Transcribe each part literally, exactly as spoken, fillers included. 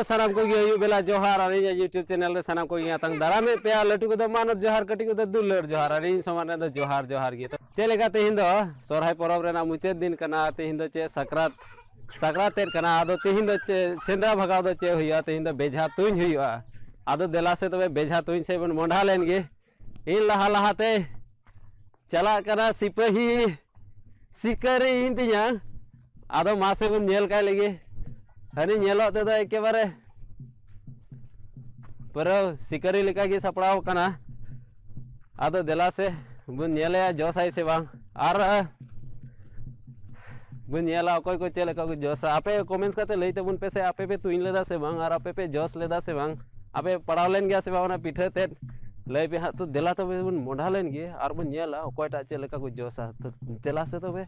ᱥᱟᱱᱟᱢ ᱠᱚᱜᱮ ᱟᱹᱭᱩᱵ ᱵᱮᱞᱟ ᱡᱚᱦᱟᱨ, ᱟᱨ ᱤᱧᱟᱹᱜ YouTube ᱪᱮᱱᱮᱞ ᱨᱮ ᱥᱟᱱᱟᱢ ᱠᱚᱜᱮ ᱟᱛᱟᱝ ᱫᱟᱨᱟᱢᱮᱫ ᱯᱮᱭᱟ᱾ ᱞᱟᱹᱴᱩ ᱠᱚᱫᱚ ᱢᱟᱱᱚᱛ ᱡᱚᱦᱟᱨ, ᱠᱟᱹᱴᱤᱡ ᱠᱚᱫᱚ ᱫᱩᱞᱟᱹᱲ ᱡᱚᱦᱟᱨ, ᱟᱨ ᱤᱧ ᱥᱚᱢᱟᱱ ᱨᱮᱫᱚ ᱡᱚᱦᱟᱨ ᱡᱚᱦᱟᱨ ᱜᱮ᱾ ᱛᱚ ᱪᱮᱫ ᱞᱮᱠᱟ ᱛᱮᱦᱮᱧ ᱫᱚ ᱥᱚᱨᱦᱟᱭ ᱯᱚᱨᱚᱵᱽ ᱨᱮᱱᱟᱜ ᱢᱩᱪᱟᱹᱫ ᱫᱤᱱ ᱠᱟᱱᱟ, ᱛᱮᱦᱮᱧ ᱫᱚ ᱪᱮᱫ ᱥᱟᱠᱨᱟᱛ, ᱥᱟᱠᱨᱟᱛ ᱛᱮᱫ ᱠᱟᱱᱟ᱾ ᱟᱫᱚ ᱛᱮᱦᱮᱧ ᱫᱚ ᱪᱮᱫ ᱥᱮᱸᱫᱽᱨᱟ ᱵᱷᱟᱜᱟᱣ ᱫᱚ ᱪᱮᱫ ᱦᱩᱭᱩᱜᱼᱟ? ᱛᱮᱦᱮᱧ ᱫᱚ ᱵᱮᱡᱷᱟ ᱛᱩᱧ ᱦᱩᱭᱩᱜᱼᱟ᱾ ᱟᱫᱚ ᱫᱮᱞᱟ ᱥᱮ ᱛᱚᱵᱮ ᱵᱮᱡᱷᱟ ᱛᱩᱧ ᱥᱮᱫ ᱵᱚᱱ ᱢᱚᱸᱰᱷᱟ ᱞᱮᱱ ᱜᱮ᱾ ᱤᱧ ᱞᱟᱦᱟ ᱞᱟᱦᱟᱛᱮ ᱪᱟᱞᱟᱜ ᱠᱟᱱᱟ ᱥᱤᱯᱟᱹᱦᱤ, ᱥᱤᱠᱟᱹᱨᱤ ᱤᱧ ᱛᱤᱧᱟ᱾ ᱟᱫᱚ ᱢᱟᱥᱮ ᱵᱚᱱ ᱧᱮᱞ ᱠᱟᱭ ᱞᱮᱜᱮ᱾ ᱦᱟᱹᱱᱤ ᱧᱮᱞᱚᱜ ᱛᱮᱫᱚ ᱮᱠᱮᱵᱟᱨᱮ ᱯᱩᱨᱟᱹ ᱥᱤᱠᱟᱹᱨᱤ ᱞᱮᱠᱟ ᱜᱮ ᱥᱟᱯᱲᱟᱣ ᱠᱟᱱᱟ᱾ ᱟᱫᱚ ᱫᱮᱞᱟ ᱥᱮ ᱵᱚᱱ ᱧᱮᱞᱮᱭᱟ ᱡᱚᱥᱟᱭ ᱥᱮ ᱵᱟᱝ, ᱟᱨ ᱵᱚᱱ ᱧᱮᱞᱟ ᱚᱠᱚᱭ ᱠᱚ ᱪᱮᱫ ᱞᱮᱠᱟ ᱠᱚ ᱡᱚᱥᱟ᱾ ᱟᱯᱮ comments ᱠᱟᱛᱮ ᱞᱟᱹᱭ ᱛᱟᱵᱚᱱ ᱯᱮ ᱥᱮ ᱟᱯᱮ ᱯᱮ ᱛᱩᱧ ᱞᱮᱫᱟ ᱥᱮ ᱵᱟᱝ, ᱟᱨ ᱟᱯᱮ ᱯᱮ ᱡᱚᱥ ᱞᱮᱫᱟ ᱥᱮ ᱵᱟᱝ, ᱟᱯᱮ ᱯᱟᱲᱟᱣ ᱞᱮᱱ ᱜᱮᱭᱟ ᱥᱮ ᱵᱟᱝ ᱚᱱᱟ ᱯᱤᱴᱷᱟᱹ ᱛᱮᱫ? ᱞᱟᱹᱭ ᱯᱮ ᱦᱟᱸᱜ᱾ ᱛᱚ ᱫᱮᱞᱟ ᱛᱚᱵᱮ ᱵᱚᱱ ᱢᱚᱰᱷᱟ ᱞᱮᱱ ᱜᱮ ᱟᱨ ᱵᱚᱱ ᱧᱮᱞᱟ ᱚᱠᱚᱭᱴᱟᱜ ᱪᱮᱫ ᱞᱮᱠᱟ ᱠᱚ ᱡᱚᱥᱟ᱾ ᱛᱚ ᱫᱮᱞᱟ ᱥᱮ ᱛᱚᱵᱮ᱾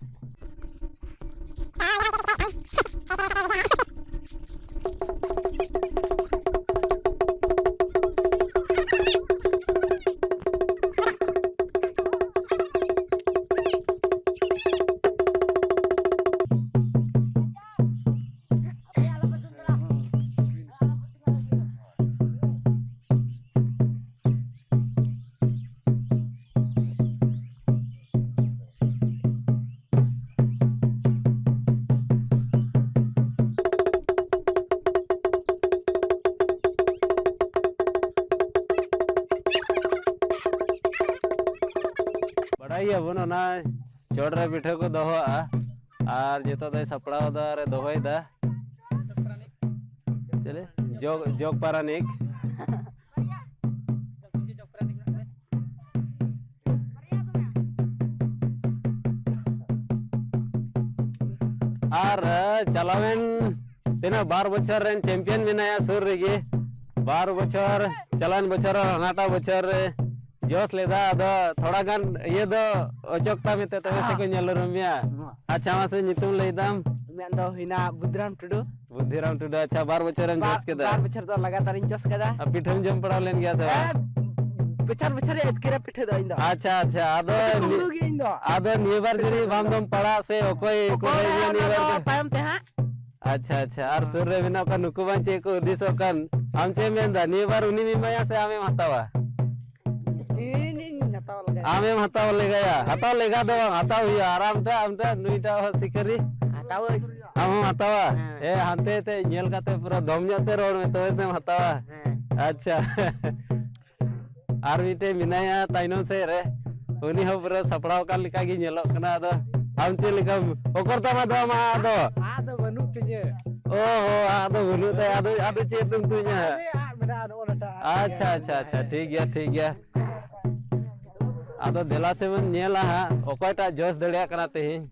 ᱵᱟᱰᱟᱭ ᱜᱮᱭᱟᱵᱚᱱ ᱚᱱᱟ ᱪᱚᱴ ᱨᱮ ᱯᱤᱴᱷᱟᱹ ᱠᱚ ᱫᱚᱦᱚᱣᱟᱜᱼᱟ, ᱟᱨ ᱡᱚᱛᱚ ᱫᱚᱭ ᱥᱟᱯᱲᱟᱣ ᱮᱫᱟ ᱟᱨᱮ ᱫᱚᱦᱚᱭᱮᱫᱟ᱾ ᱪᱮᱞᱮ? ᱡᱚᱜᱽ, ᱡᱚᱜᱽ ᱯᱟᱨᱟᱱᱤᱠ᱾ ᱟᱨ, ᱪᱟᱞᱟᱣᱮᱱ ᱛᱤᱱᱟᱹᱜ ᱵᱟᱨ ᱵᱚᱪᱷᱚᱨ ᱨᱮᱱ champion ᱢᱮᱱᱟᱭᱟ ᱥᱩᱨ ᱨᱮᱜᱮ᱾ ᱵᱟᱨ ᱵᱚᱪᱷᱚᱨ, ᱪᱟᱞᱟᱣᱮᱱ ᱵᱚᱪᱷᱚᱨ ᱟᱨ ᱦᱟᱱᱟᱴᱟᱜ ᱵᱚᱪᱷᱚᱨ ᱨᱮ ᱡᱚᱥ ᱞᱮᱫᱟ, ᱟᱫᱚ ᱛᱷᱚᱲᱟ ᱜᱟᱱ ᱤᱭᱟᱹ ᱫᱚ ᱚᱪᱚᱜ ᱛᱟᱢ ᱮᱱᱛᱮ, ᱛᱚᱵᱮ ᱥᱮ ᱠᱚ ᱧᱮᱞ ᱩᱨᱩᱢ ᱢᱮᱭᱟ᱾ ᱟᱪᱪᱷᱟ, ᱢᱟᱥᱮ ᱧᱩᱛᱩᱢ ᱞᱟᱹᱭ ᱛᱟᱢ? ᱤᱧᱟᱹᱜ ᱫᱚ ᱦᱩᱭᱱᱟ ᱵᱩᱫᱷᱤᱨᱟᱢ ᱴᱩᱰᱩ᱾ ᱵᱩᱫᱷᱤᱨᱟᱢ ᱴᱩᱰᱩ, ᱟᱪᱪᱷᱟ, ᱵᱟᱨ ᱵᱚᱪᱷᱚᱨᱮᱢ ᱵᱟᱨ, ᱡᱚᱥ ᱠᱮᱫᱟ? ᱵᱟᱨ ᱵᱚᱪᱷᱚᱨ ᱫᱚ ᱞᱟᱜᱟᱛᱟᱨᱤᱧ ᱡᱚᱥ ᱠᱮᱫᱟ᱾ ᱟᱨ ᱯᱤᱴᱷᱟᱹᱢ ᱡᱚᱢ ᱯᱟᱲᱟᱣ ᱞᱮᱱ ᱜᱮᱭᱟ ᱥᱮ ᱵᱟᱝ? ᱦᱮᱸ, ᱵᱚᱪᱷᱚᱨ ᱵᱚᱪᱷᱚᱨ ᱟᱹᱛᱠᱤᱨᱟ ᱯᱤᱴᱷᱟᱹ ᱫᱚ ᱤᱧ ᱫᱚ᱾ ᱟᱪᱪᱷᱟ, ᱟᱪᱪᱷᱟ, ᱟᱫᱚ ᱯᱤᱴᱷᱟᱹ ᱱᱤ-, ᱠᱩᱢᱵᱽᱲᱩ ᱜᱮ ᱤᱧ ᱫᱚ᱾ ᱟᱫᱚ ᱱᱤᱭᱟᱹ ᱵᱟᱨ ᱡᱩᱫᱤ ᱵᱟᱢ ᱫᱚᱢ ᱯᱟᱲᱟᱜ ᱥᱮ ᱚᱠᱚᱭ ᱠᱚ ᱚᱠᱚᱭ ᱞᱟᱹᱭ ᱜᱮᱭᱟ ᱚᱱᱟ ᱱᱤᱭᱟᱹ ᱵᱟᱨ ᱫᱚ ᱫᱚ? ᱛᱟᱭᱚᱢ ᱛᱮ ᱦᱟᱸᱜ᱾ ᱟᱪᱪᱷᱟ, ᱟᱪᱪᱷᱟ᱾ ᱟᱨ ᱥᱩᱨ ᱨᱮ ᱢᱮᱱᱟᱜ ᱠᱚᱣᱟ, ᱱᱩᱠᱩ ᱵᱟᱝ ᱪᱮᱫ ᱠᱚ ᱦᱩᱫᱤᱥᱚᱜ ᱠᱟᱱ? ᱟᱢ ᱪᱮᱫ ᱮᱢ ᱢᱮᱱᱫᱟ, ᱱᱤᱭᱟᱹ ᱵᱟᱨ ᱩᱱᱤᱢ ᱮᱢᱟᱭᱟ ᱥᱮ ᱟᱢᱮᱢ ᱦᱟᱛᱟᱣᱟ? ᱤᱧᱤᱧ ᱦᱟᱛᱟᱣ ᱞᱮᱜᱟᱭᱟ᱾ ᱟᱢᱮᱢ ᱦᱟᱛᱟᱣ ᱞᱮᱜᱟᱭᱟ? ᱦᱟᱛᱟᱣ ᱞᱮᱜᱟ ᱫᱚ ᱵᱟᱝ, ᱦᱟᱛᱟᱣ ᱦᱩᱭᱩᱜᱼᱟ᱾ ᱟᱨ ᱟᱢᱴᱟᱜ, ᱟᱢᱴᱟᱜ ᱱᱩᱭᱴᱟᱜ ᱦᱚᱸ ᱥᱤᱠᱟᱹᱨᱤ? ᱦᱟᱛᱟᱣᱟᱹᱧ᱾ ᱟᱢ ᱦᱚᱸᱢ ᱦᱟᱛᱟᱣᱟ? ᱦᱮᱸ᱾ ᱮ, ᱦᱟᱱᱛᱮ ᱛᱮ ᱧᱮᱞ ᱠᱟᱛᱮ ᱯᱩᱨᱟᱹ ᱫᱚᱢ ᱧᱚᱜ ᱛᱮ ᱨᱚᱲ ᱢᱮ, ᱛᱚᱵᱮ ᱥᱮᱢ ᱦᱟᱛᱟᱣᱟ᱾ ᱦᱮᱸ᱾ ᱟᱪᱪᱷᱟ᱾ ᱟᱨ ᱢᱤᱫᱴᱮᱡ ᱢᱮᱱᱟᱭᱟ ᱛᱟᱭᱱᱚᱢ ᱥᱮᱫ ᱨᱮ, ᱩᱱᱤ ᱦᱚᱸ ᱯᱩᱨᱟᱹ ᱥᱟᱯᱲᱟᱣ ᱟᱠᱟᱱ ᱞᱮᱠᱟ ᱜᱮ ᱧᱮᱞᱚᱜ ᱠᱟᱱᱟ᱾ ᱟᱫᱚ ᱟᱢ ᱪᱮᱫ ᱞᱮᱠᱟᱢ, ᱚᱠᱚᱨ ᱛᱟᱢᱟ ᱫᱚ ᱟᱢᱟᱜ ᱟᱜ ᱫᱚ? ᱟᱜ ᱫᱚ ᱵᱟᱹᱱᱩᱜ ᱛᱤᱧᱟᱹ᱾ ᱚ ᱦᱚ, ᱟᱜ ᱫᱚ ᱵᱟᱹᱱᱩᱜ ᱛᱟᱭᱟ᱾ ᱟᱫᱚ, ᱟᱫᱚ ᱪᱮᱫ ᱛᱮᱢ ᱛᱩᱧᱟ? ᱟᱞᱮ ᱟᱜ ᱢᱮᱱᱟᱜᱼᱟ, ᱱᱚᱜᱼᱚ ᱱᱚᱴᱟ᱾ ᱟᱪᱪᱷᱟ, ᱟᱪᱪᱷᱟ, ᱟᱪᱪᱷᱟ, ᱴᱷᱤᱠ ᱜᱮᱭᱟ, ᱴᱷᱤᱠ ᱜᱮᱭᱟ᱾ ᱟᱫᱚ ᱫᱮᱞᱟ ᱥᱮ ᱵᱚᱱ ᱧᱮᱞᱟ ᱦᱟᱸᱜ, ᱚᱠᱚᱭᱴᱟᱜ ᱡᱚᱥ ᱫᱟᱲᱮᱭᱟᱜ ᱠᱟᱱᱟ ᱛᱮᱦᱮᱧ᱾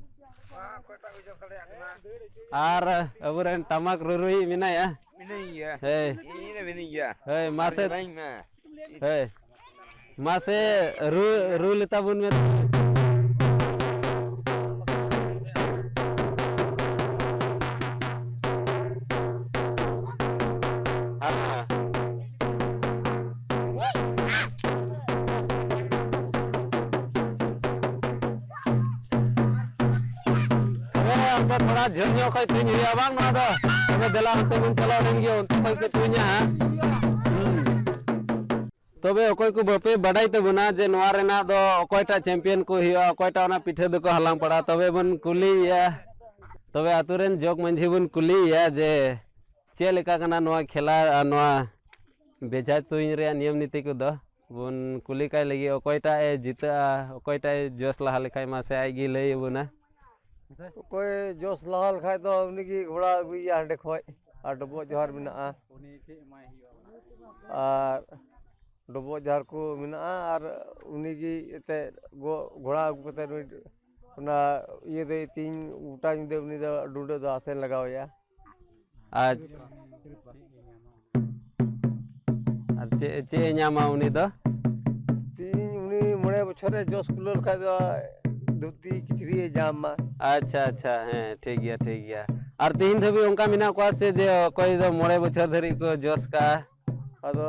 ᱟᱨ ᱟᱵᱚᱨᱮᱱ ᱴᱟᱢᱟᱠ ᱨᱩᱨᱩᱭᱤᱡ ᱢᱮᱱᱟᱭᱟ᱾ ᱢᱤᱱᱟᱹᱧ ᱜᱮᱭᱟ᱾ ᱦᱮᱸ᱾ ᱤᱧ ᱫᱚ ᱢᱤᱱᱟᱹᱧ ᱜᱮᱭᱟ᱾ ᱦᱳᱭ, ᱢᱟᱥᱮ᱾ ᱟᱨ ᱢᱮᱱᱟᱹᱧ ᱢᱮ᱾ ᱦᱳᱭ᱾ ᱢᱟᱥᱮ ᱨᱩ, ᱨᱩ ᱞᱮᱛᱟ ᱵᱚᱱ ᱢᱮ᱾ ᱦᱮᱸ᱾ ᱛᱚᱵᱮ ᱚᱱᱛᱮ ᱛᱷᱚᱲᱟ ᱡᱷᱟᱹᱞ ᱧᱚᱜ ᱠᱷᱚᱡ ᱛᱩᱧ ᱦᱩᱭᱩᱜᱼᱟ ᱵᱟᱝ ᱱᱚᱣᱟ ᱫᱚ? ᱛᱚᱵᱮ ᱫᱮᱞᱟ ᱚᱱᱛᱮ ᱵᱚᱱ ᱪᱟᱞᱟᱣ ᱞᱮᱱ ᱜᱮ, ᱚᱱᱛᱮ ᱠᱷᱚᱡ ᱠᱚ ᱛᱩᱧᱟ ᱦᱟᱸᱜ᱾ ᱦᱩᱸ᱾ ᱛᱚᱵᱮ ᱚᱠᱚᱭ ᱠᱚ ᱵᱟᱯᱮ ᱵᱟᱰᱟᱭ ᱛᱟᱵᱚᱱᱟ ᱡᱮ ᱱᱚᱣᱟ ᱨᱮᱱᱟᱜ ᱫᱚ ᱚᱠᱚᱭᱴᱟᱜ ᱪᱮᱢᱯᱤᱭᱟᱱ ᱠᱚ ᱦᱩᱭᱩᱜᱼᱟ, ᱚᱠᱚᱭᱴᱟᱜ ᱚᱱᱟ ᱯᱤᱴᱷᱟᱹ ᱫᱚᱠᱚ ᱦᱟᱞᱟᱝ ᱯᱟᱲᱟᱜᱼᱟ, ᱛᱚᱵᱮ ᱵᱚᱱ ᱠᱩᱞᱤᱭᱮᱭᱟ᱾ ᱛᱚᱵᱮ ᱟᱛᱳ ᱨᱮᱱ ᱡᱚᱜᱽ ᱢᱟᱺᱡᱷᱤ ᱵᱚᱱ ᱠᱩᱞᱤᱭᱮᱭᱟ ᱡᱮ ᱪᱮᱫ ᱞᱮᱠᱟ ᱠᱟᱱᱟ ᱱᱚᱣᱟ ᱠᱷᱮᱞᱟ ᱟᱨ ᱱᱚᱣᱟ ᱵᱮᱡᱷᱟ ᱛᱩᱧ ᱨᱮᱭᱟᱜ ᱱᱤᱭᱚᱢ ᱱᱤᱛᱤ ᱠᱚᱫᱚ᱾ ᱵᱚᱱ ᱠᱩᱞᱤ ᱠᱟᱭ ᱞᱟᱹᱜᱤᱫ ᱚᱠᱚᱭᱴᱟᱜ ᱮ ᱡᱤᱛᱟᱹᱜᱼᱟ, ᱚᱠᱚᱭᱴᱟᱜ ᱮ ᱡᱚᱥ ᱞᱟᱦᱟ ᱞᱮᱠᱷᱟᱡ ᱢᱟᱥᱮ ᱟᱡ ᱜᱮ ᱞᱟᱹᱭ ᱟᱵᱚᱱᱟ᱾ ᱚᱠᱚᱭ ᱡᱚᱥ ᱞᱟᱦᱟ ᱞᱮᱠᱷᱟᱡ ᱫᱚ ᱩᱱᱤ ᱜᱮ ᱜᱷᱚᱲᱟ ᱟᱹᱜᱩᱭᱮᱭᱟ ᱦᱟᱸᱰᱮ ᱠᱷᱚᱡ, ᱟᱨ ᱰᱚᱵᱚᱜ ᱡᱚᱦᱟᱨ ᱢᱮᱱᱟᱜᱼᱟ᱾ ᱟᱨ ᱰᱚᱵᱚᱜ ᱡᱚᱦᱟᱨ ᱠᱚ ᱢᱮᱱᱟᱜᱼᱟ, ᱟᱨ ᱩᱱᱤ ᱜᱮ ᱮᱱᱛᱮᱫ ᱜᱚ-, ᱜᱷᱚᱲᱟ ᱟᱹᱜᱩ ᱠᱟᱛᱮᱫ ᱩᱱᱤ ᱚᱱᱟ ᱤᱭᱟᱹ ᱫᱚᱭ ᱛᱤᱧ ᱜᱚᱴᱟ ᱧᱤᱫᱟᱹ ᱩᱱᱤ ᱫᱚ ᱰᱩᱸᱰᱟᱹ ᱫᱚ ᱟᱥᱮᱱ ᱞᱟᱜᱟᱣᱮᱭᱟ᱾ ᱟᱪᱪᱷᱟ᱾ ᱟᱨ ᱪᱮᱫ, ᱪᱮᱫ ᱮ ᱧᱟᱢᱟ ᱩᱱᱤ ᱫᱚ? ᱛᱤᱦᱤᱧ ᱩᱱᱤ ᱢᱚᱬᱮ ᱵᱚᱪᱷᱚᱨ ᱨᱮ ᱡᱚᱥ ᱠᱩᱞᱟᱹᱣ ᱞᱮᱠᱷᱟᱡ ᱫᱚ ᱫᱷᱩᱛᱤ ᱠᱤᱪᱨᱤᱡ ᱮ ᱧᱟᱢᱟ᱾ ᱟᱪᱪᱷᱟ, ᱟᱪᱪᱷᱟ, ᱦᱮᱸ, ᱴᱷᱤᱠ ᱜᱮᱭᱟ, ᱴᱷᱤᱠ ᱜᱮᱭᱟ᱾ ᱟᱨ ᱛᱤᱦᱤᱧ ᱫᱷᱟᱹᱵᱤᱡ ᱚᱱᱠᱟ ᱢᱮᱱᱟᱜ ᱠᱚᱣᱟ ᱥᱮ ᱡᱮ ᱚᱠᱚᱭ ᱫᱚ ᱢᱚᱬᱮ ᱵᱚᱪᱷᱚᱨ ᱫᱷᱟᱹᱨᱤᱡ ᱠᱚ ᱡᱚᱥ ᱠᱟᱜᱼᱟ? ᱟᱫᱚ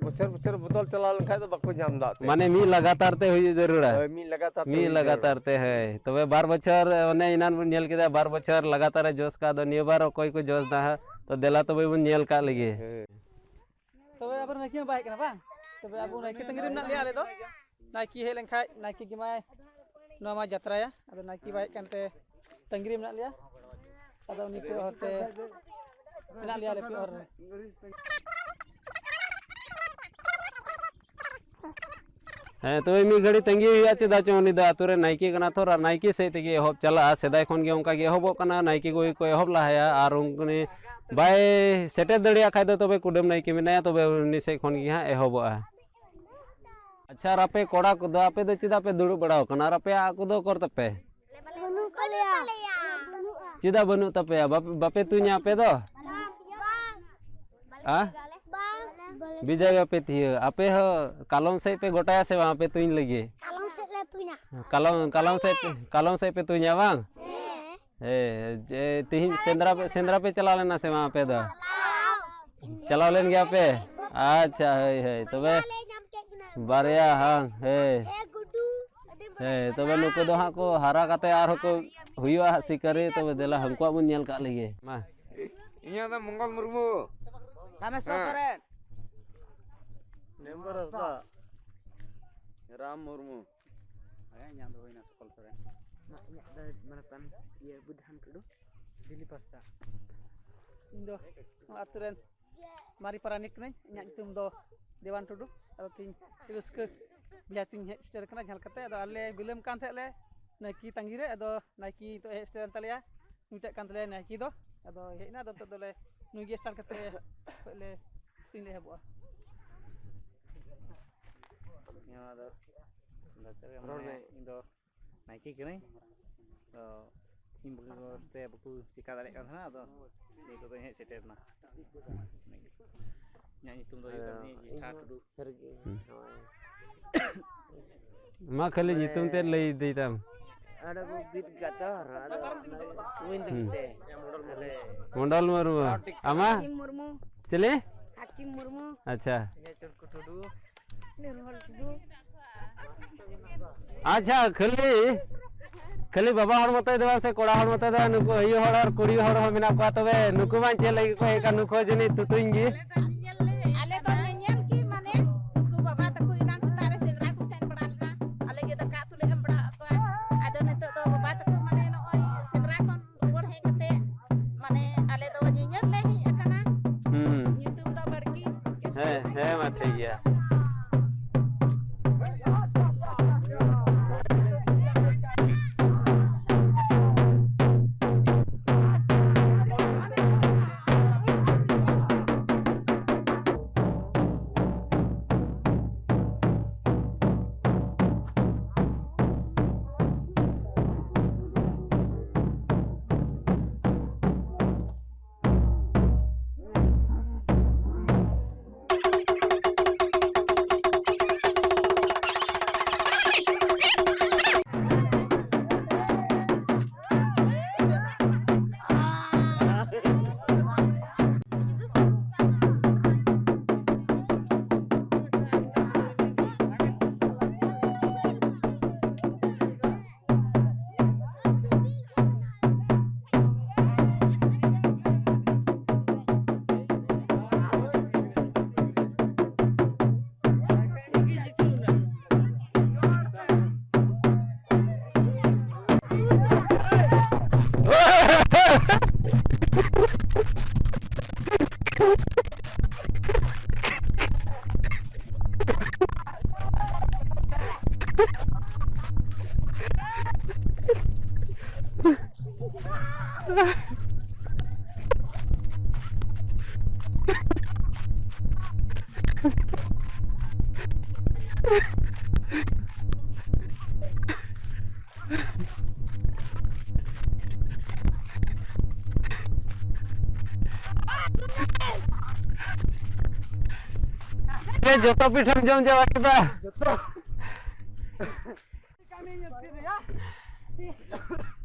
ᱵᱚᱪᱷᱚᱨ ᱵᱚᱪᱷᱚᱨ ᱵᱚᱫᱚᱞ ᱪᱟᱞᱟᱣ ᱞᱮᱱᱠᱷᱟᱡ ᱫᱚ ᱵᱟᱠᱚ ᱧᱟᱢ ᱫᱟ ᱛᱮ᱾ ᱢᱟᱱᱮ ᱢᱤᱫ ᱞᱟᱜᱟᱛᱟᱨ ᱛᱮ ᱦᱩᱭᱩᱜ ᱡᱟᱹᱨᱩᱲᱟ᱾ ᱦᱳᱭ, ᱢᱤᱫ ᱞᱟᱜᱟᱛᱟᱨ ᱛᱮ ᱢᱤᱫ ᱦᱩᱭᱩᱜ ᱞᱟᱜᱟᱛᱟᱨ ᱡᱟᱹᱨᱩᱲᱟ᱾ ᱛᱮ, ᱦᱳᱭ᱾ ᱛᱚᱵᱮ ᱵᱟᱨ ᱵᱚᱪᱷᱚᱨ, ᱚᱱᱮ ᱮᱱᱟᱱ ᱵᱚᱱ ᱧᱮᱞ ᱠᱮᱫᱟ, ᱵᱟᱨ ᱵᱚᱪᱷᱚᱨ ᱞᱟᱜᱟᱛᱟᱨ ᱮ ᱡᱚᱥ ᱠᱟᱜ ᱫᱚ, ᱱᱤᱭᱟᱹ ᱵᱟᱨ ᱚᱠᱚᱭ ᱠᱚ ᱡᱚᱥ ᱫᱟ ᱦᱟᱸᱜ? ᱛᱚ ᱫᱮᱞᱟ ᱛᱚᱵᱮ ᱵᱚᱱ ᱧᱮᱞ ᱠᱟᱜ ᱞᱮᱜᱮ᱾ ᱦᱮᱸ᱾ ᱛᱚᱵᱮ ᱟᱵᱚ ᱱᱟᱭᱠᱮ ᱢᱟ ᱵᱟᱭ ᱦᱮᱡ ᱠᱟᱱᱟ ᱵᱟᱝ? ᱛᱚᱵᱮ ᱟᱵᱚ ᱱᱟᱭᱠᱮ ᱛᱟᱺᱜᱤ ᱨᱮ ᱢᱮᱱᱟᱜ ᱞᱮᱭᱟ ᱟᱞᱮ ᱫᱚ᱾ ᱱᱟᱭᱠᱮ ᱦᱮᱡ ᱞᱮᱱᱠᱷᱟᱡ ᱱᱟᱭᱠᱮ ᱜᱮ ᱢᱟᱭ ᱱᱚᱣᱟ ᱢᱟ ᱡᱟᱛᱨᱟᱭᱟ, ᱟᱫᱚ ᱱᱟᱭᱠᱮ ᱵᱟᱭ ᱦᱮᱡ ᱠᱟᱱᱛᱮ ᱛᱟᱺᱜᱤ ᱨᱮ ᱢᱮᱱᱟᱜ ᱞᱮᱭᱟ᱾ ᱟᱫᱚ ᱩᱱᱤ ᱠᱚᱭᱚᱜ ᱦᱚᱨᱛᱮ ᱢᱮᱱᱟᱜ ᱞᱮᱭᱟ ᱟᱞᱮ ᱠᱚᱭᱚᱜ ᱦᱚᱨ ᱨᱮ᱾ ᱦᱮᱸ, ᱛᱚᱵᱮ ᱢᱤᱫ ᱜᱷᱟᱹᱲᱤ ᱛᱟᱺᱜᱤ ᱦᱩᱭᱩᱜᱼᱟ, ᱪᱮᱫᱟᱜ ᱪᱚ ᱩᱱᱤ ᱫᱚ ᱟᱛᱳ ᱨᱮ ᱱᱟᱭᱠᱮ ᱠᱟᱱᱟ ᱛᱷᱚᱨ, ᱟᱨ ᱱᱟᱭᱠᱮ ᱥᱮᱫ ᱛᱮᱜᱮ ᱮᱦᱚᱵ ᱪᱟᱞᱟᱜᱼᱟ᱾ ᱥᱮᱫᱟᱭ ᱠᱷᱚᱱ ᱜᱮ ᱚᱱᱠᱟ ᱜᱮ ᱮᱦᱚᱵᱚᱜ ᱠᱟᱱᱟ, ᱱᱟᱭᱠᱮ ᱠᱚᱜᱮ ᱠᱚ ᱮᱦᱚᱵ ᱞᱟᱦᱟᱭᱟ, ᱟᱨ ᱩᱱᱤ ᱵᱟᱭ ᱥᱮᱴᱮᱨ ᱫᱟᱲᱮᱭᱟᱜ ᱠᱷᱟᱡ ᱫᱚ ᱛᱚᱵᱮ ᱠᱩᱰᱟᱹᱢ ᱱᱟᱭᱠᱮ ᱢᱮᱱᱟᱭᱟ, ᱛᱚᱵᱮ ᱩᱱᱤ ᱥᱮᱫ ᱠᱷᱚᱱ ᱜᱮ ᱦᱟᱸᱜ ᱮᱦᱚᱵᱚᱜᱼᱟ᱾ ᱟᱪᱪᱷᱟ, ᱟᱨ ᱟᱯᱮ ᱠᱚᱲᱟ ᱠᱚᱫᱚ ᱟᱯᱮ ᱫᱚ ᱪᱮᱫᱟᱜ ᱯᱮ ᱫᱩᱲᱩᱵ ᱵᱟᱲᱟᱣ ᱠᱟᱱᱟ? ᱟᱨ ᱟᱯᱮᱭᱟᱜ ᱟᱜ ᱠᱚᱫᱚ ᱚᱠᱚᱨ ᱛᱟᱯᱮ? ᱵᱟᱹᱱᱩᱜ ᱛᱟᱞᱮᱭᱟ᱾ ᱪᱮᱫᱟᱜ ᱵᱟᱹᱱᱩᱜ ᱛᱟᱯᱮᱭᱟ? ᱵᱟᱯ-, ᱵᱟᱯᱮ ᱛᱩᱧᱟ ᱟᱯᱮ ᱫᱚ? ᱵᱟᱝ᱾ ᱟ? ᱵᱟᱝ᱾ ᱵᱤᱡᱚᱭ ᱵᱟᱯᱮ ᱛᱤᱭᱟᱹ᱾ ᱟᱯᱮ ᱦᱚᱸ ᱠᱟᱞᱚᱢ ᱥᱮᱫ ᱯᱮ ᱜᱚᱴᱟᱭᱟ ᱥᱮ ᱵᱟᱝ ᱟᱯᱮ ᱛᱩᱧ ᱞᱟᱹᱜᱤᱫ? ᱠᱟᱞᱚᱢ ᱥᱮᱫ ᱞᱮ ᱛᱩᱧᱟ᱾ ᱠᱟᱞᱚᱢ, ᱠᱟᱞᱚᱢ ᱥᱮᱫ ᱯᱮ, ᱠᱟᱞᱚᱢ ᱥᱮᱫ ᱯᱮ ᱛᱩᱧᱟ ᱵᱟᱝ? ᱦᱮᱸ᱾ ᱦᱮᱸ, ᱡᱮ ᱛᱤᱦᱤᱧ ᱥᱮᱸᱫᱽᱨᱟ ᱯᱮ, ᱥᱮᱸᱫᱽᱨᱟ ᱯᱮ ᱪᱟᱞᱟᱣ ᱞᱮᱱᱟ ᱥᱮ ᱵᱟᱝ ᱟᱯᱮ ᱫᱚ? ᱪᱟᱞᱟᱣ ᱞᱮᱱ ᱜᱮᱭᱟ ᱯᱮ? ᱟᱪᱪᱷᱟ, ᱦᱳᱭ, ᱦᱳᱭ᱾ ᱛᱚᱵᱮ ᱵᱟᱨᱭᱟ, ᱦᱟᱝ, ᱦᱮᱸ᱾ ᱦᱮᱸ, ᱛᱚᱵᱮ ᱱᱩᱠᱩ ᱫᱚ ᱦᱟᱸᱜ ᱠᱚ ᱦᱟᱨᱟ ᱠᱟᱛᱮ ᱟᱨᱦᱚᱸ ᱠᱚ ᱦᱩᱭᱩᱜᱼᱟ ᱦᱟᱸᱜ ᱥᱤᱠᱟᱹᱨᱤ᱾ ᱛᱚᱵᱮ ᱫᱮᱞᱟ ᱦᱟᱹᱱᱠᱩᱣᱟᱜ ᱵᱚᱱ ᱧᱮᱞ ᱠᱟᱜ ᱞᱮᱜᱮ᱾ ᱢᱟ᱾ ᱤᱧᱟᱹᱜ ᱫᱚ ᱢᱚᱝᱜᱚᱞ ᱢᱩᱨᱢᱩ᱾ ᱨᱟᱢᱮᱥᱣᱚᱨ ᱦᱮᱸ᱾ ᱥᱚᱨᱮᱱ᱾ ᱢᱮᱢᱵᱟᱨ ᱦᱟᱸᱥᱫᱟ᱾ ᱨᱟᱢ ᱢᱩᱨᱢᱩ᱾ ᱦᱮᱸ, ᱤᱧᱟᱹᱜ ᱫᱚ ᱦᱩᱭᱱᱟ ᱥᱩᱠᱚᱞ ᱥᱚᱨᱮᱱ᱾ ᱤᱧᱟᱹᱜ ᱫᱚ ᱢᱟᱱᱮ ᱯᱟᱱ-, ᱤᱭᱟᱹ, ᱵᱩᱫᱷᱟᱱ ᱴᱩᱰᱩ᱾ ᱫᱤᱞᱤᱯ ᱦᱟᱸᱥᱫᱟ᱾ ᱤᱧ ᱫᱚ ᱱᱚᱣᱟ ᱟᱹᱛᱩ ᱨᱮᱱ ᱢᱟᱨᱮ ᱯᱟᱨᱟᱱᱤᱠ ᱠᱟᱹᱱᱟᱹᱧ᱾ ᱤᱧᱟᱹᱜ ᱧᱩᱛᱩᱢ ᱫᱚ ᱫᱮᱣᱟᱱ ᱴᱩᱰᱩ᱾ ᱟᱫᱚ ᱛᱤᱦᱤᱧ ᱨᱟᱹᱥᱠᱟᱹ ᱵᱤᱞᱟᱹᱛᱤᱧ ᱦᱮᱡ ᱥᱮᱴᱮᱨ ᱠᱟᱱᱟ, ᱡᱟᱦᱟᱸ ᱞᱮᱠᱟᱛᱮ᱾ ᱟᱫᱚ ᱟᱞᱮ ᱵᱤᱞᱚᱢ ᱠᱟᱱ ᱛᱟᱦᱮᱸᱫ ᱞᱮ ᱱᱟᱭᱠᱮ ᱛᱟᱺᱜᱤ ᱨᱮ, ᱟᱫᱚ ᱱᱟᱭᱠᱮ ᱱᱤᱛᱚᱜ ᱦᱮᱡ ᱥᱮᱴᱮᱨ ᱮᱱ ᱛᱟᱞᱮᱭᱟ᱾ ᱱᱩᱭᱴᱟᱜ ᱠᱟᱱ ᱛᱟᱞᱮᱭᱟ ᱱᱟᱭᱠᱮ ᱫᱚ᱾ ᱟᱫᱚ ᱦᱮᱡ ᱮᱱᱟ, ᱟᱫᱚ ᱱᱤᱛᱚᱜ ᱫᱚᱞᱮ ᱱᱩᱭ ᱜᱮ ᱥᱴᱟᱨᱴ ᱠᱟᱛᱮ ᱠᱷᱚᱡ ᱞᱮ ᱛᱤᱧ ᱞᱮ ᱮᱦᱚᱵᱚᱜᱼᱟ᱾ ᱱᱚᱣᱟ ᱫᱚ ᱰᱟᱠᱛᱟᱨ ᱨᱚᱲ ᱢᱟᱱᱮ ᱢᱮ᱾ ᱤᱧ ᱫᱚ ᱱᱟᱭᱠᱮ ᱠᱟᱹᱱᱟᱹᱧ᱾ ᱛᱚ ᱤᱧ ᱵᱟᱹᱦᱩ ᱛᱮ ᱵᱟᱠᱚ ᱪᱮᱠᱟ ᱫᱟᱲᱮᱭᱟᱜ ᱠᱟᱱ ᱛᱟᱦᱮᱱᱟ, ᱟᱫᱚ ᱱᱤᱭᱟᱹ ᱠᱚᱫᱚᱧ ᱦᱮᱡ ᱥᱮᱴᱮᱨ ᱮᱱᱟ᱾ ᱤᱧᱟᱹᱜ ᱧᱩᱛᱩᱢ ᱫᱚ ᱦᱩᱭᱩᱜ ᱠᱟᱱ ᱛᱤᱧᱟᱹ ᱡᱮᱴᱷᱟ ᱴᱩᱰᱩ᱾ ᱥᱟᱹᱨᱤᱜᱮ᱾ ᱦᱩᱸ᱾ ᱱᱚᱜᱼᱚᱭ᱾ ᱢᱟ ᱠᱷᱟᱹᱞᱤ ᱧᱩᱛᱩᱢ ᱛᱮᱫ ᱞᱟᱹᱭ ᱤᱫᱤᱭ ᱛᱟᱢ᱾ ᱟᱫᱚ ᱠᱚ ᱵᱤᱫ ᱠᱟᱜ ᱛᱚ, ᱟᱫᱚ ᱚᱱᱟ ᱵᱟᱹᱧ ᱞᱟᱹᱭ ᱛᱮ᱾ ᱟᱞᱮ ᱢᱚᱱᱰᱚᱞ ᱢᱩᱨᱢᱩ᱾ ᱟᱢᱟᱜ? ᱢᱩᱨᱢᱩ᱾ ᱪᱤᱞᱤ? ᱟᱹᱠᱤᱢ ᱢᱩᱨᱢᱩ᱾ ᱟᱪᱪᱷᱟ᱾ ᱱᱤᱨᱢᱚᱞ ᱴᱩᱰᱩ᱾ ᱟᱪᱪᱷᱟ, ᱠᱷᱟᱹᱞᱤ, ᱠᱷᱟᱹᱞᱤ ᱵᱟᱵᱟ ᱦᱚᱲ ᱢᱚᱛᱚᱭ ᱫᱚ ᱥᱮ ᱠᱚᱲᱟ ᱦᱚᱲ ᱢᱚᱛᱚᱭ ᱫᱚ, ᱱᱩᱠᱩ ᱟᱭᱳ ᱦᱚᱲ ᱟᱨ ᱠᱩᱲᱤ ᱦᱚᱲ ᱦᱚᱸ ᱢᱮᱱᱟᱜ ᱠᱚᱣᱟ᱾ ᱛᱚᱵᱮ ᱱᱩᱠᱩ ᱢᱟ ᱪᱮᱫ ᱞᱟᱹᱜᱤᱫ ᱠᱚ ᱦᱮᱡ ᱟᱠᱟᱱ? ᱱᱩᱠᱩ ᱦᱚᱸ ᱡᱟᱹᱱᱤᱡ ᱛᱩᱛᱩᱧ ᱜᱮ᱾ ᱟᱞᱮ ᱫᱚ ᱧᱮᱧᱮᱞ ᱜᱮ, ᱢᱟᱱᱮ ᱩᱱᱠᱩ ᱵᱟᱵᱟ ᱛᱟᱠᱚ ᱮᱱᱟᱝ ᱥᱮᱛᱟᱜ ᱨᱮ ᱥᱮᱸᱫᱽᱨᱟ ᱠᱚ ᱥᱮᱱ ᱵᱟᱲᱟ ᱞᱮᱱᱟ, ᱟᱞᱮ ᱜᱮ ᱫᱟᱠᱟ ᱩᱛᱩ ᱞᱮ ᱮᱢ ᱵᱟᱲᱟ ᱟᱫ ᱠᱚᱣᱟ᱾ ᱟᱫᱚ ᱱᱤᱛᱚᱜ ᱫᱚ ᱵᱟᱵᱟ ᱛᱟᱠᱚ, ᱢᱟᱱᱮ ᱱᱚᱜᱼᱚᱭ ᱥᱮᱸᱫᱽᱨᱟ ᱠᱷᱚᱱ ᱨᱩᱣᱟᱹᱲ ᱦᱮᱡ ᱠᱟᱛᱮ, ᱢᱟᱱᱮ ᱟᱞᱮ ᱫᱚ ᱧᱮᱧᱮᱞ ᱞᱮ ᱦᱮᱡ ᱟᱠᱟᱱᱟ᱾ ᱦᱩᱸ᱾ ᱧᱩᱛᱩᱢ ᱫᱚ ᱵᱟᱲᱠᱤ ᱠᱤᱥᱠᱩ᱾ ᱦᱮᱸ, ᱦᱮᱸ, ᱢᱟ ᱴᱷᱤᱠ ᱜᱮᱭᱟ᱾ ᱡᱚᱛᱚ ᱯᱤᱴᱷᱟᱹᱢ ᱡᱚᱢ ᱪᱟᱵᱟ ᱠᱮᱫᱟ?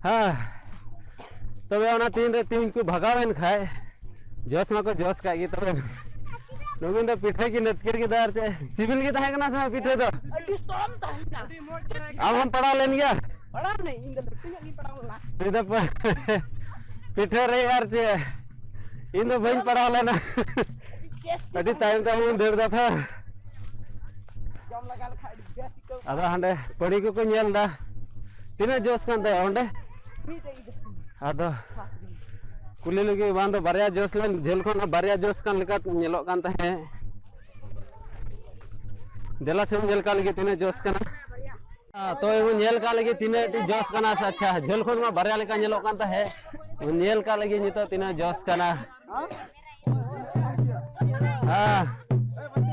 ᱦᱮᱸ, ᱛᱚᱵᱮ ᱚᱱᱟ ᱛᱤᱱ ᱨᱮ ᱛᱤᱦᱤᱧ ᱠᱚ ᱵᱷᱟᱜᱟᱣ ᱮᱱ ᱠᱷᱟᱡ, ᱡᱚᱥ ᱢᱟᱠᱚ ᱡᱚᱥ ᱠᱟᱜ ᱜᱮ, ᱛᱚᱵᱮ ᱱᱩᱠᱤᱱ ᱫᱚ ᱯᱤᱴᱷᱟᱹ ᱠᱤᱱ ᱟᱹᱛᱠᱤᱨ ᱠᱮᱫᱟ᱾ ᱟᱨ ᱪᱮᱫ ᱥᱤᱵᱤᱞ ᱜᱮ ᱛᱟᱦᱮᱸ ᱠᱟᱱᱟ ᱥᱮ ᱵᱟᱝ ᱯᱤᱴᱷᱟᱹ ᱫᱚ? ᱟᱹᱰᱤ ᱥᱚᱲᱚᱢ ᱛᱟᱦᱮᱸ ᱠᱟᱱᱟ᱾ ᱟᱢ ᱦᱚᱸᱢ ᱯᱟᱲᱟᱣ ᱞᱮᱱ ᱜᱮᱭᱟ? ᱯᱟᱲᱟᱣ ᱱᱟᱹᱧ, ᱤᱧ ᱫᱚ ᱞᱟᱹᱴᱩ ᱧᱚᱜ ᱜᱤᱧ ᱯᱟᱲᱟᱣ ᱞᱮᱱᱟ᱾ ᱱᱩᱭ ᱫᱚ ᱯᱟ-, ᱯᱤᱴᱷᱟᱹ ᱨᱮ ᱟᱨ ᱪᱮᱫ, ᱤᱧ ᱫᱚ ᱵᱟᱹᱧ ᱯᱟᱲᱟᱣ ᱞᱮᱱᱟ᱾ ᱟᱹᱰᱤ ᱛᱟᱭᱚᱢ ᱛᱟᱭᱚᱢ ᱵᱚᱱ ᱫᱟᱹᱲ ᱫᱟ ᱛᱚ᱾ ᱡᱚᱢ ᱞᱟᱜᱟ ᱞᱮᱠᱷᱟᱡ ᱟᱹᱰᱤ ᱵᱮᱥ ᱟᱹᱭᱠᱟᱹᱣ᱾ ᱟᱫᱚ ᱦᱟᱸᱰᱮ ᱯᱟᱹᱲᱤ ᱠᱚᱠᱚ ᱧᱮᱞ ᱫᱟ, ᱛᱤᱱᱟᱹᱜ ᱡᱳᱥ ᱠᱟᱱ ᱛᱟᱭᱟ ᱚᱸᱰᱮ᱾ ᱢᱤᱫᱴᱮᱡ ᱜᱤᱫᱽᱨᱟᱹ᱾ ᱟᱫᱚ ᱠᱩᱞᱤ ᱞᱮᱜᱮ, ᱵᱟᱝ ᱫᱚ ᱵᱟᱨᱭᱟ ᱡᱳᱥ ᱞᱮᱱ, ᱡᱷᱟᱹᱞ ᱠᱷᱚᱱ ᱵᱟᱨᱭᱟ ᱡᱳᱥ ᱠᱟᱱ ᱞᱮᱠᱟ ᱧᱮᱞᱚᱜ ᱠᱟᱱ ᱛᱟᱦᱮᱸᱫ᱾ ᱫᱮᱞᱟ ᱥᱮ ᱧᱮᱞ ᱠᱟᱜ ᱞᱮᱜᱮ ᱛᱤᱱᱟᱹᱜ ᱡᱳᱥ ᱠᱟᱱᱟ᱾ ᱦᱮᱸ, ᱛᱚ ᱵᱚᱱ ᱧᱮᱞ ᱠᱟᱜ ᱞᱮᱜᱮ ᱛᱤᱱᱟᱹᱜ ᱴᱤ ᱡᱳᱥ ᱠᱟᱱᱟ᱾ ᱟᱪᱪᱷᱟ, ᱡᱷᱟᱹᱞ ᱠᱷᱚᱱ ᱢᱟ ᱵᱟᱨᱭᱟ ᱞᱮᱠᱟ ᱧᱮᱞᱚᱜ ᱠᱟᱱ ᱛᱟᱦᱮᱸᱫ᱾ ᱵᱚᱱ ᱧᱮᱞ ᱠᱟᱜ ᱞᱮᱜᱮ ᱱᱤᱛᱚᱜ ᱛᱤᱱᱟᱹᱜ ᱡᱳᱥ ᱠᱟᱱᱟ᱾ ᱦᱮᱸ,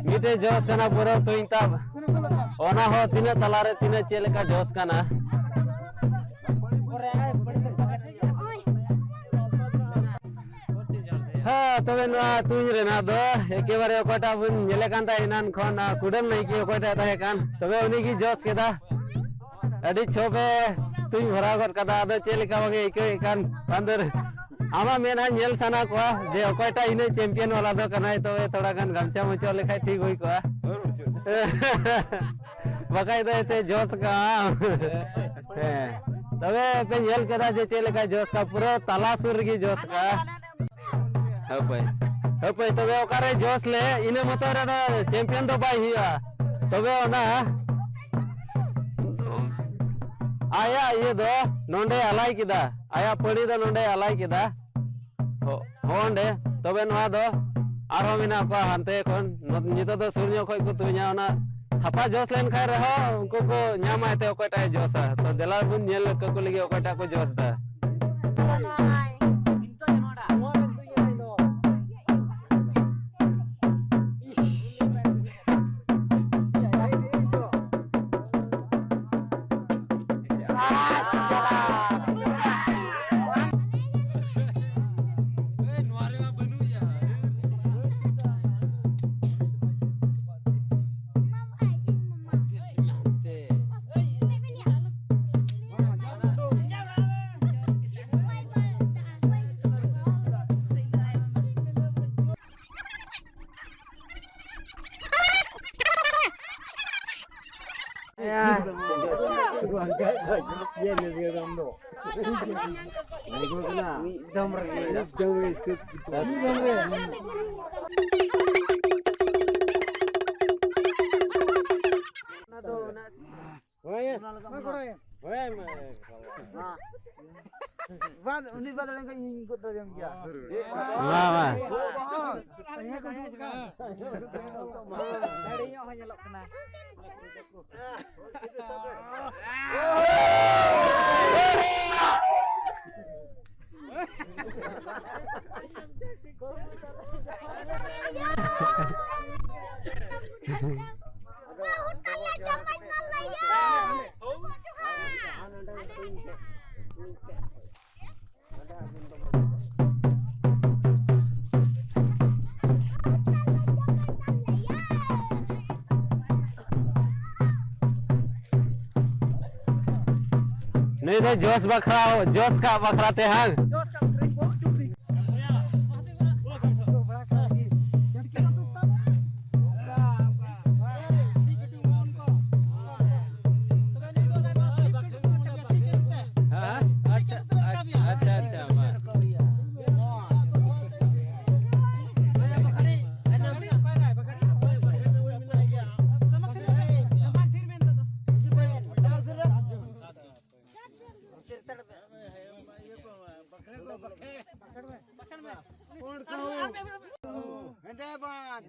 ᱢᱤᱫᱴᱮᱡ ᱡᱳᱥ ᱠᱟᱱᱟ ᱯᱩᱨᱟᱹ ᱛᱩᱧ ᱛᱟᱵ᱾ ᱚᱱᱟ ᱦᱚᱸ ᱛᱤᱱᱟᱹᱜ ᱛᱟᱞᱟᱨᱮ ᱛᱤᱱᱟᱹᱜ ᱪᱮᱫ ᱞᱮᱠᱟ ᱡᱳᱥ ᱠᱟᱱᱟ᱾ ᱦᱮᱸ, ᱛᱚᱵᱮ ᱱᱚᱣᱟ ᱛᱩᱧ ᱨᱮᱱᱟᱜ ᱫᱚ ᱮᱠᱮᱵᱟᱨᱮ ᱚᱠᱚᱭᱴᱟᱜ ᱵᱚᱱ ᱧᱮᱞᱮ ᱠᱟᱱ ᱛᱟᱦᱮᱸ ᱮᱱᱟᱱ ᱠᱷᱚᱱ, ᱟᱨ ᱠᱩᱰᱟᱹᱢ ᱱᱟᱭᱠᱮ ᱚᱠᱚᱭᱴᱟᱜ ᱛᱟᱦᱮᱸ ᱠᱟᱱ, ᱛᱚᱵᱮ ᱩᱱᱤ ᱜᱮ ᱡᱚᱥ ᱠᱮᱫᱟ᱾ ᱟᱹᱰᱤ ᱪᱷᱚᱯ ᱮ ᱛᱩᱧ ᱵᱷᱚᱨᱟᱣ ᱜᱚᱫ ᱠᱟᱫᱟ᱾ ᱟᱫᱚ ᱪᱮᱫ ᱞᱮᱠᱟ ᱵᱟᱝ ᱮ ᱟᱹᱭᱠᱟᱹᱣᱮᱫ ᱠᱟᱱ, ᱵᱟᱝ ᱫᱚ ᱟᱢᱟᱜ ᱢᱮᱫ ᱦᱟᱸᱜ ᱧᱮᱞ ᱥᱟᱱᱟ ᱠᱚᱣᱟ ᱡᱮ ᱚᱠᱚᱭᱴᱟᱜ ᱤᱱᱟᱹᱜ ᱪᱮᱢᱯᱤᱭᱚᱱ ᱵᱟᱞᱟ ᱫᱚ ᱠᱟᱱᱟᱭ᱾ ᱛᱚᱵᱮ ᱛᱷᱚᱲᱟ ᱜᱟᱱ ᱜᱟᱢᱪᱷᱟ ᱢᱩᱪᱷᱟᱹᱣ ᱞᱮᱠᱷᱟᱡ ᱴᱷᱤᱠ ᱦᱩᱭ ᱠᱚᱜᱼᱟ᱾ ᱵᱟᱠᱷᱟᱡ ᱫᱚ ᱮᱛᱮ ᱡᱚᱥ ᱠᱟᱜᱼᱟ᱾ ᱦᱮᱸ, ᱛᱚᱵᱮ ᱯᱮ ᱧᱮᱞ ᱠᱮᱫᱟ ᱡᱮ ᱪᱮᱫ ᱞᱮᱠᱟ ᱡᱚᱥ ᱠᱟᱜᱼᱟ, ᱯᱩᱨᱟᱹ ᱛᱟᱞᱟ ᱥᱩᱨ ᱨᱮᱜᱮ ᱡᱚᱥ ᱠᱟᱜᱼᱟ᱾ ᱦᱟᱹᱯᱟᱹᱭ, ᱦᱟᱹᱯᱟᱹᱭ, ᱛᱚᱵᱮ ᱚᱠᱟᱨᱮ ᱡᱚᱥ ᱞᱮ, ᱤᱱᱟᱹ ᱢᱚᱛᱚ ᱨᱮᱫᱚ ᱪᱮᱢᱯᱤᱭᱚᱱ ᱫᱚ ᱵᱟᱭ ᱦᱩᱭᱩᱜᱼᱟ᱾ ᱛᱚᱵᱮ ᱚᱱᱟ ᱟᱭᱟᱜ ᱤᱭᱟᱹ ᱫᱚ ᱱᱚᱰᱮ ᱟᱞᱟᱭ ᱠᱮᱫᱟ, ᱟᱭᱟᱜ ᱯᱟᱹᱲᱤ ᱫᱚ ᱱᱚᱰᱮ ᱟᱞᱟᱭ ᱠᱮᱫᱟ᱾ ᱦᱚ-, ᱦᱚᱸ, ᱚᱸᱰᱮ᱾ ᱛᱚᱵᱮ ᱱᱚᱣᱟ ᱫᱚ ᱟᱨᱦᱚᱸ ᱢᱮᱱᱟᱜ ᱠᱚᱣᱟ ᱦᱟᱱᱛᱮ ᱠᱷᱚᱱ, ᱱᱚ-, ᱱᱤᱛᱚᱜ ᱫᱚ ᱥᱩᱨ ᱧᱚᱜ ᱠᱷᱚᱡ ᱠᱚ ᱛᱩᱧᱟ᱾ ᱚᱱᱟ ᱛᱷᱟᱯᱟ ᱡᱚᱥ ᱞᱮᱱᱠᱷᱟᱱ ᱨᱮᱦᱚᱸ ᱩᱱᱠᱩ ᱠᱚ ᱧᱟᱢᱟ ᱮᱱᱛᱮ ᱚᱠᱚᱭᱴᱟᱜ ᱮ ᱡᱚᱥᱟ᱾ ᱛᱚ ᱫᱮᱞᱟ ᱵᱚᱱ ᱧᱮᱞ ᱠᱟᱠᱚ ᱞᱟᱹᱜᱤᱫ ᱚᱠᱚᱭᱴᱟᱜ ᱠᱚ ᱡᱚᱥ ᱫᱟ᱾ ᱢᱤᱫ ᱫᱚᱢ ᱨᱮ᱾ ᱢᱤᱫ ᱫᱚᱢ ᱨᱮ᱾ ᱚᱱᱟ ᱫᱚ ᱚᱱᱟ ᱦᱳᱭ᱾ ᱚᱱᱟ ᱞᱮᱠᱟ ᱢᱟ᱾ ᱦᱳᱭ, ᱢᱟ᱾ ᱵᱟᱫ, ᱩᱱᱤ ᱵᱟᱫ ᱞᱮᱱᱠᱷᱟᱱ ᱤᱧ ᱜᱚᱫ ᱫᱟᱲᱮᱭᱟᱢ ᱜᱮᱭᱟ᱾ ᱢᱟ, ᱢᱟ᱾ ᱫᱟᱲᱮ ᱧᱚᱜ ᱦᱚᱸ ᱧᱮᱞᱚᱜ ᱠᱟᱱᱟ᱾ ᱱᱩᱭ ᱫᱚ ᱡᱚᱥ ᱵᱟᱠᱷᱨᱟ, ᱡᱚᱥ ᱠᱟᱜ ᱵᱟᱠᱷᱨᱟ ᱛᱮ ᱦᱟᱝ? ᱦᱮᱸ? ᱟᱪᱪᱷᱟ, ᱟᱪᱪᱷᱟ, ᱟᱪᱪᱷᱟ, ᱢᱟ᱾ ᱦᱮᱸᱫᱮ ᱵᱟᱸᱫ᱾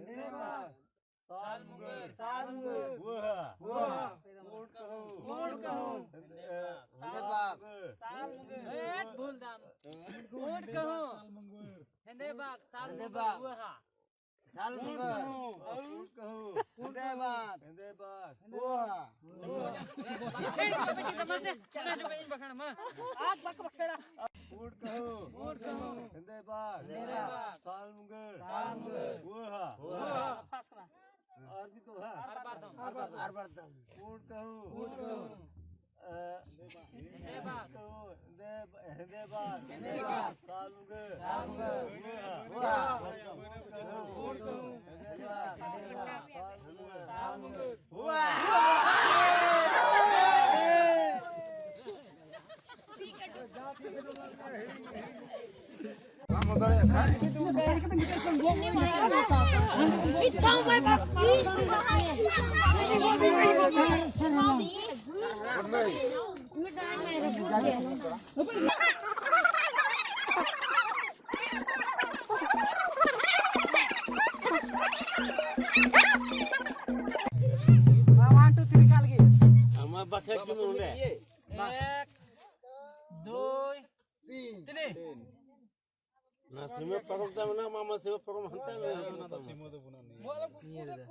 ᱥᱟᱞ ᱢᱩᱜᱟᱹᱨ᱾ ᱥᱟᱞ ᱢᱩᱜᱟᱹᱨ᱾ ᱣᱟᱹᱦᱟ᱾ ᱣᱟᱹᱦᱟ᱾ ᱯᱩᱸᱰ ᱠᱟᱹᱦᱩ᱾ ᱯᱩᱸᱰ ᱠᱟᱹᱦᱩ᱾ ᱦᱮᱸᱫᱮ ᱵᱟᱜᱽ᱾ ᱥᱟᱞ ᱢᱩᱜᱟᱹᱨ᱾ ᱦᱮᱸ, ᱵᱷᱩᱞ ᱫᱟᱢ᱾ ᱯᱩᱸᱰ ᱠᱟᱹᱦᱩ᱾ ᱦᱮᱸᱫᱮ ᱵᱟᱜᱽ᱾ ᱥᱟᱞ ᱦᱮᱸᱫᱮ ᱢᱩᱜᱟᱹᱨ᱾ ᱵᱟᱜᱽ᱾ ᱣᱟᱹᱦᱟ᱾ ᱥᱟᱞ ᱢᱩᱜᱟᱹᱨ᱾ ᱯᱩᱸᱰ ᱠᱟᱹᱦᱩ᱾ ᱦᱮᱸᱫᱮ ᱵᱟᱜᱽ᱾ ᱦᱮᱸᱫᱮ ᱵᱟᱜᱽ᱾ ᱣᱟᱹᱦᱟ᱾ ᱵᱟᱠᱷᱮᱲ ᱠᱚ ᱵᱟᱹᱜᱤ ᱛᱟᱢᱟ ᱥᱮ? ᱚᱱᱟ ᱡᱚᱠᱷᱚᱱ ᱤᱧ ᱵᱟᱠᱷᱮᱲ ᱟᱢᱟ᱾ ᱟᱡ ᱵᱟᱠᱚ ᱵᱟᱠᱷᱮᱲᱟ᱾ ᱯᱩᱸᱰ ᱠᱟᱹᱦᱩ᱾ ᱯᱩᱸᱰ ᱠᱟᱹᱦᱩ᱾ ᱦᱮᱸᱫᱮ ᱵᱟᱜᱽ᱾ ᱦᱮᱸᱫᱮ ᱵᱟᱜᱽ᱾ ᱥᱟᱞ ᱢᱩᱜᱟᱹᱨ᱾ ᱥᱟᱞ ᱢᱩᱜᱟᱹᱨ᱾ ᱣᱟᱹᱦᱟ᱾ ᱣᱟᱹᱦᱟ᱾ ᱯᱟᱥ ᱠᱟᱱᱟ᱾ ᱟᱨ ᱢᱤᱫ ᱫᱚ ᱦᱟᱸᱜ᱾ ᱟᱨ ᱵᱟᱨ ᱫᱚᱢ᱾ ᱟᱨ ᱵᱟᱨ ᱫᱚᱢ᱾ ᱟᱨ ᱵᱟᱨ ᱫᱚᱢ᱾ ᱯᱩᱸᱰ ᱠᱟᱹᱦᱩ᱾ ᱯᱩᱸᱰ ᱠᱟᱹᱦᱩ᱾ ᱮ, ᱦᱮᱸᱫᱮ ᱵᱟᱜᱽ᱾ ᱯᱩᱸᱰ ᱠᱟᱹᱦᱩ, ᱦᱮᱸᱫᱮ, ᱦᱮᱸᱫᱮ ᱵᱟᱜᱽ᱾ ᱦᱮᱸᱫᱮ ᱵᱟᱜᱽ᱾ ᱥᱟᱞ ᱢᱩᱜᱟᱹᱨ᱾ ᱥᱟᱞ ᱢᱩᱜᱟᱹᱨ᱾ ᱯᱩᱸᱰ ᱠᱟᱹᱦᱩ᱾ ᱯᱩᱸᱰ ᱠᱟᱹᱦᱩ᱾ ᱦᱮᱸᱫᱮ ᱵᱟᱜᱽ᱾ ᱦᱮᱸᱫᱮ ᱵᱟᱜᱽ᱾ ᱥᱟᱞ ᱢᱩᱜᱟᱹᱨ᱾ ᱥᱟᱞ ᱢᱩᱜᱟᱹᱨ᱾ ᱟᱢᱟᱜ ᱵᱟᱠᱷᱮ ᱠᱤ ᱱᱚᱰᱮ? ᱮᱠ, ᱫᱩᱭ, ᱛᱤᱱ᱾ ᱚᱱᱟ ᱥᱤᱢᱟᱹ ᱯᱟᱨᱚᱢ ᱛᱟᱭ ᱢᱮᱱᱟᱜᱼᱟ, ᱢᱟᱢᱟ ᱥᱤᱢᱟᱹ ᱯᱟᱨᱚᱢ ᱦᱟᱱᱛᱮ ᱞᱮ ᱤᱭᱟᱹ ᱨᱮᱫᱚ᱾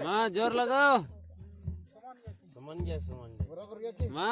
ᱢᱟ ᱡᱳᱨ ᱞᱟᱜᱟᱣ᱾ ᱥᱚᱢᱟᱱ ᱜᱮᱭᱟ, ᱥᱚᱢᱟᱱ ᱜᱮᱭᱟ᱾ ᱢᱟ᱾